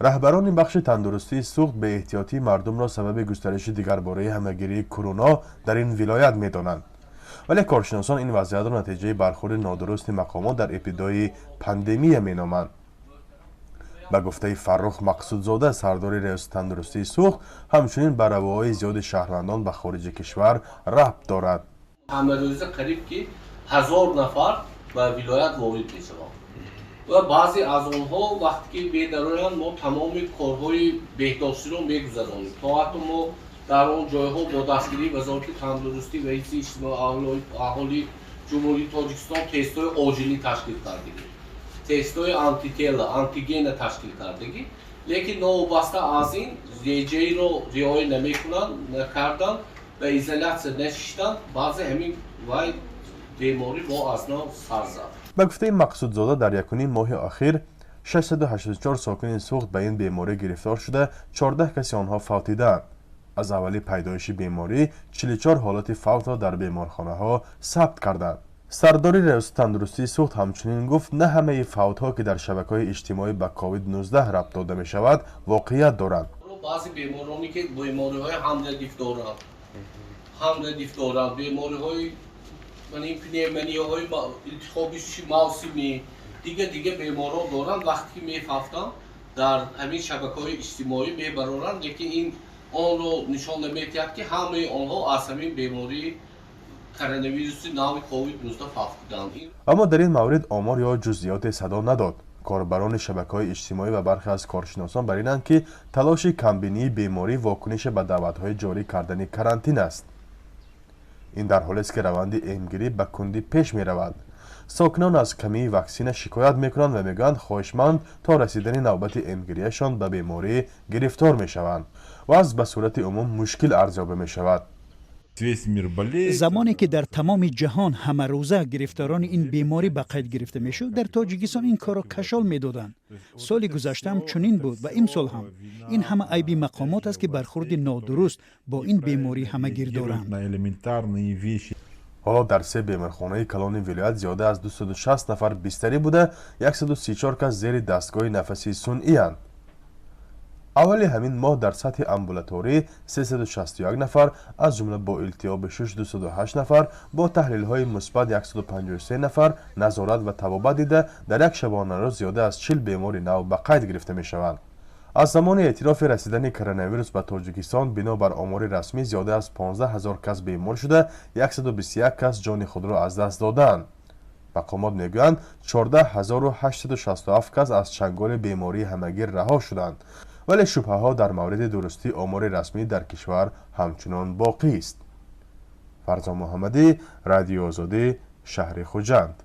Раҳбарони бахши тандурустии Суғд беэҳтиётии мардумро сабаби густариши дигарбораи ҳамагирии куруно дар ин вилоят медонанд, вале коршиносон ин вазъиятро натиҷаи бархурди нодурусти мақомот дар ибтидои пандемия меноманд. Ба гуфтаи Фаррух Мақсудзода, сардори Риёсати тандурустии Суғд, ҳамчунин ба равоҳои зиёди шаҳрвандон ба хориҷи кишвар рабт дорад. Ҳамарӯза қариб ки 1000 нафар ба вилоят ворид мешаванд ва баъзе аз онҳо вақте ки медароянд, мо тамоми корҳои беҳдоштиро мегузаронем, то ҳатто мо дар он ҷойҳо бо дастгирии Вазорати тандурустӣ ва ҳифзи иҷтимоии аҳолии Ҷумҳурии Тоҷикистон тестҳои оҷилӣ ташкил кардагӣ, тестҳои антитела, антигена ташкил кардагӣ. Лекин новобаста аз ин реҷаиро риоя намекунанд, накарданд ва изолятсия нашиштанд, баъзе ҳамин вай беморӣ бо аз нав сар зад. Ба гуфтаи Мақсудзода, дар якуним моҳи охир 684 сокини Суғд ба ин беморӣ гирифтор шуда, 14 каси онҳо фавтидаанд. Аз аввали пайдоиши беморӣ 44 ҳолати фавтро дар беморхонаҳо сабт карданд. Сардори Риёсати тандурустии Суғд ҳамчунин гуфт, на ҳамаи фавтҳо, ки дар шабакаҳои иҷтимоӣ ба COVID-19 рабт дода мешавад, воқеият доранд. Баъзе бемороне, ки бемориҳои ҳамрадиф доранд, бемориҳои пневмонияҳои илтиҳоби мавсимӣ, дига дига беморон доранд, вақте ки мефавтанд, дар ҳамин шабакаҳои иҷтимоӣ мебароранд, лекин ин онро нишон намедиҳад, ки ҳамаи онҳо аз ҳамин бемории коронавируси нави COVID-19 фавтиданд. Аммо дар ин маврид омор ё ҷузъиёте садо надод. Корбарони шабакаҳои иҷтимоӣ ва бархе аз коршиносон бар инанд, ки талоши камбинии беморӣ вокунише ба даъватҳои ҷорӣ кардани карантин аст. Ин дар ҳолест, ки раванди эмгирӣ ба кундӣ пеш меравад. Сокинон аз камии ваксина шикоят мекунанд ва мегӯянд, хоҳишманд то расидани навбати эмгириашон ба беморӣ гирифтор мешаванд. Вазъ ба сурати умум мушкил арзёбӣ мешавад. Весь мир болеет. Замоне ки дар тамоми ҷаҳон ҳамарӯза гирифторони ин беморӣ ба қайд гирифта мешуд, дар Тоҷикистон ин корро кашол медоданд. Соли гузашта ҳам чунин буд ва имсол ҳам. Ин ҳама айби мақомот аст, ки бархурди нодуруст бо ин бемории ҳамагир доранд. На элементарные вещи. Ҳоло дар се беморхонаи калони вилоят зиёда аз 260 нафар бистарӣ буда, 134 кас зери дастгоҳи нафаси сунъиянд. Аввали ҳамин моҳ дар сатҳи амбулаторӣ 361 нафар, аз ҷумла бо илтиҳоби шуш 208 нафар, бо таҳлилҳои мусбат 153 нафар назорат ва табобат дида, дар як шабонарӯз зиёда аз 40 бемори нав ба қайд гирифта мешаванд. Аз замони эътирофи расидани коронавирус ба Тоҷикистон, бино бар омори расмӣ, зиёда аз 15 ҳазор кас бемор шуда, 121 кас ҷони худро аз даст додаанд. Мақомот мегӯянд, 14 867 кас аз чанголи бемории ҳамагир раҳо шуданд, вале шубҳаҳо дар мавриди дурустии омори расмӣ дар кишвар ҳамчунон боқист. Фарзон Муҳаммадӣ, Радиои Озодӣ, шаҳри Хуҷанд.